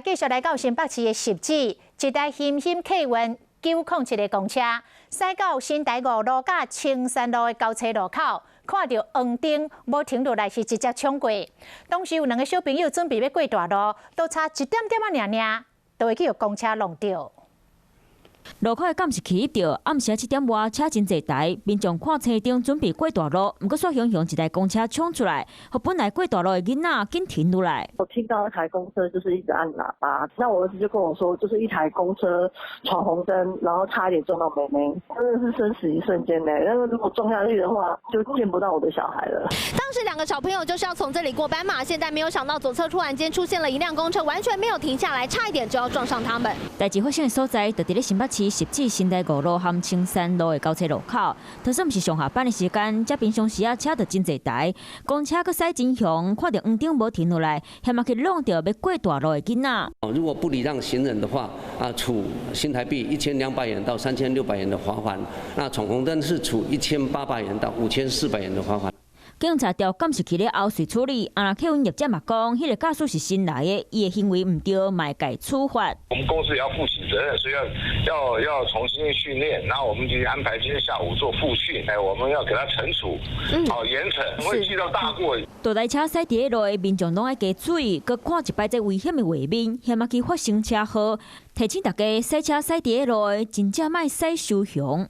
繼續來到新北市的汐止，一台欣欣客運907的公車，駛到新台五路佮青山路的交叉路口，看著黃燈無停落來，是直接衝過。當時有兩個小朋友準備欲過大路，都差一點點仔爾爾，就會去予公車挵著。路口的監視器翕著，暗時7點外車真濟台，民眾看青燈準備過大路，毋過煞雄雄一台公車衝出來，予本來過大路的囡仔緊停落來。我聽到一台公車就是一直按喇叭，那我兒子就跟我說，就是一台公車闖紅燈，然後差一點撞到妹妹，真的是生死一瞬間呢。那個如果撞下去的話，就見不到我的小孩了。當時兩個小朋友就是要從這裡過斑馬線，但沒有想到左側突然間出現了一輛公車，完全沒有停下來，差一點就要撞上他們。代誌發生的所在就佇咧新北市汐止新台五路和青山路的交叉路口，就算毋是上下班的時間，遮平常時仔車就真濟台，公車閣駛真雄，看著黃燈無停落來，險仔去挵著欲過大路的囡仔。如果不禮讓行人的話，啊，處新台幣1200元到3600元的罰款；那闖紅燈是處1800元到5400元的罰款。警察調監視器咧後續處理，啊，客運業者嘛講，彼個駕駛是新來的，伊的行為毋對，嘛會共處罰。我們公司也要負起責任，所以要重新訓練，然後我們就安排今天下午做復訓，哎，我們要給他懲處，好嚴懲，會記到大過。大台車駛佇咧路的民眾攏愛加注意，閣看一擺這危險的畫面，險仔去發生車禍。提醒大家，駛車駛佇咧路的，真正莫駛傷雄。